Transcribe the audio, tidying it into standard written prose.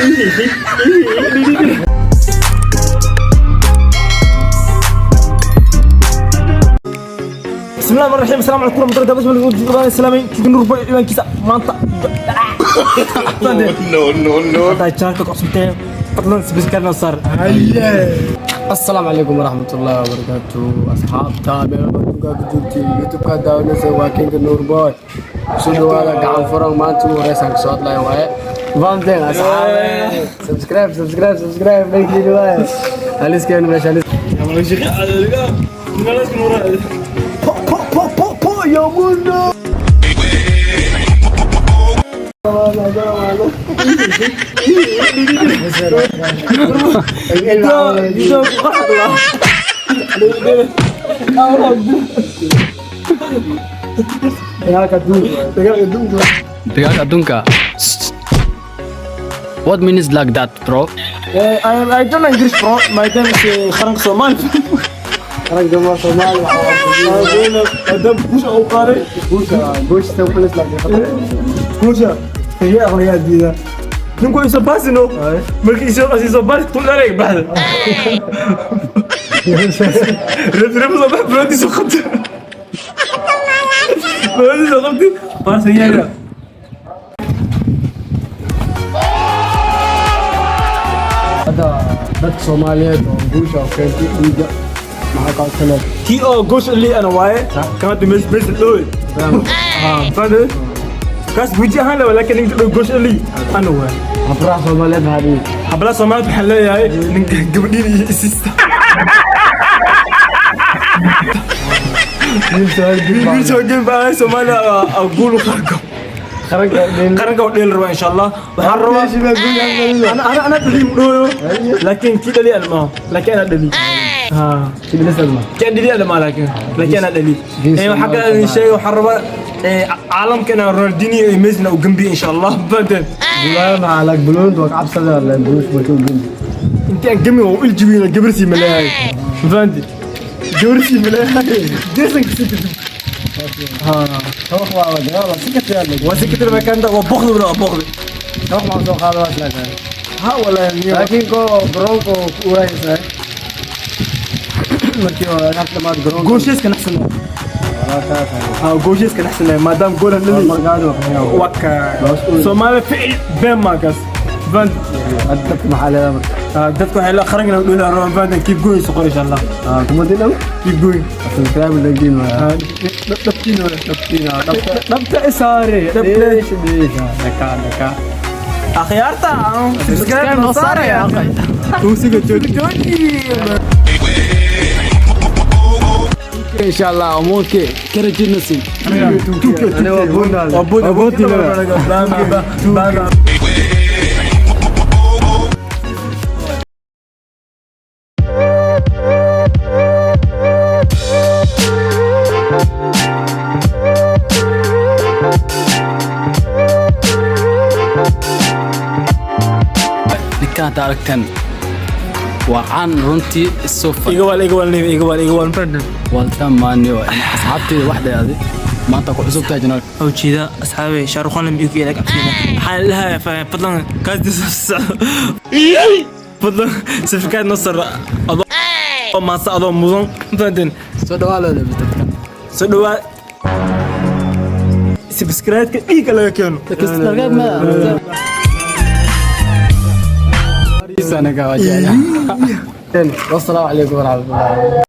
بسم الله الرحمن الرحيم. السلام عليكم ورحمة الله وبركاته. السلام عليكم نور iwaankiisa maanta. No, no, no. Haddaa channelka ku cusubtahay, fadlan subscribe noo saar. Asalaamu calaykum waraxmatullaahi wabarakaatu, asxaabta meel adduunka ku joogtiin, YouTube-ka daawanaysa, waa Kinga Nuur Boy. Kusoo dhawaada gacan furan. Maanta ugu horeysaan kasoo hadlaya waaye, fahamteen asxaabe? Subscribe, subscribe, subscribe dhankiina waaye. Haliskeenu meesha halis. Po po po po po ya mundo. Dagaalka adduunka. Dagaalka adduunka. What means like that, bro? I don't know English, bro. My name is Qaranka Soomaali. Qaranka Soomaali. Maadaama guusha uu qaaday. Guusha, guusha kulis laakiin. Guusha iyo aqliyaa diida. Ninku isoo baasino. Markii isoo baas tul dhalay baxda. Reb reb soo bax broodiisa qabtay. Broodiisa qabtay. Baas yaga. Hadda dadka Soomaaliyeed oo guusha oo keentay dhiigga maxaa ka codsaneed? Kii oo guusha li ana waaye. Kama mees mees dhooy. Fahantay? Kaas guji ahaan la, laakiin ninka dhow guusha li ana waaye. Habraha Soomaaliyeed maxaa dhihi? Hablaha Soomaaliyeed waxaan leeyahay ninka gabadhiin iyo isista. Wiil soo gelin baa Soomaaliya guul u qaado. Qaranka. Qaranka oo dheel rabaa insha Allah. Waxaan rabaa ana dhali dhooyo, laakiin kii dhali ana maaha, laakiin ana dhali. Ha. Kii dhali ana maaha, laakiin ana dhali. Waxaa kale idin sheegay, waxaan rabaa caalamka inaan Ronaldinho iyo Messi u gambiyo insha Allah badan. Intii aan gami oo iljibina gabartii ma leeyahay, ma fahanti? Gabartii ma leeyahay jeesan kasi kadib waa si katir makanda waa boqdi wala waa boqdi. Ha wala niyo. Laakiin ko garoonka ku waayaysaa markii oo dhamaad garoonka. Goosheeska naxsan. Ha, goosheeska naxsan maadaama goolan dhali waka Soomaali ficil been maakaas fahanti. Dadka maxaa leedahay marka? Dadku waxay la qaranka inuu dhoolaa rabaan, fahanti? Keep going soo qor insha Allah. Kuma dhow. Keep going. Subscribe dhagiin waa. Dhabtiina. Dhabtiina, dhabta isaare. Dheesha dheesha dhaka dhaka. Akhyaarta subscribe noo saaraya. Tuusiga jooji jooji. Insha Allah, amoonke karajinasi. Ani waa buundaale. Waa buundaale. Ninkaan hadda aragtan waa caan runtii isufa. Iga wal, iga wal, iga wal, iga wal, friend. Walta maaniyo asxaabteyda waxday adi maanta ku cusub tahay channelka. Oo jeeda asxaabi Shahrukh Khan lam igu yeelay cabsiina. Waxaan lahaa fadlan kaas fadlan subscribe noo sar adoo maasa adoo mudan, fahanteen? Soo dhawaada dadka. Soo dhawaa, subscribe-ka dhiigga laga keeno. Anaga waa jecel. Wassalaamu calaykum waraxmatullaahi.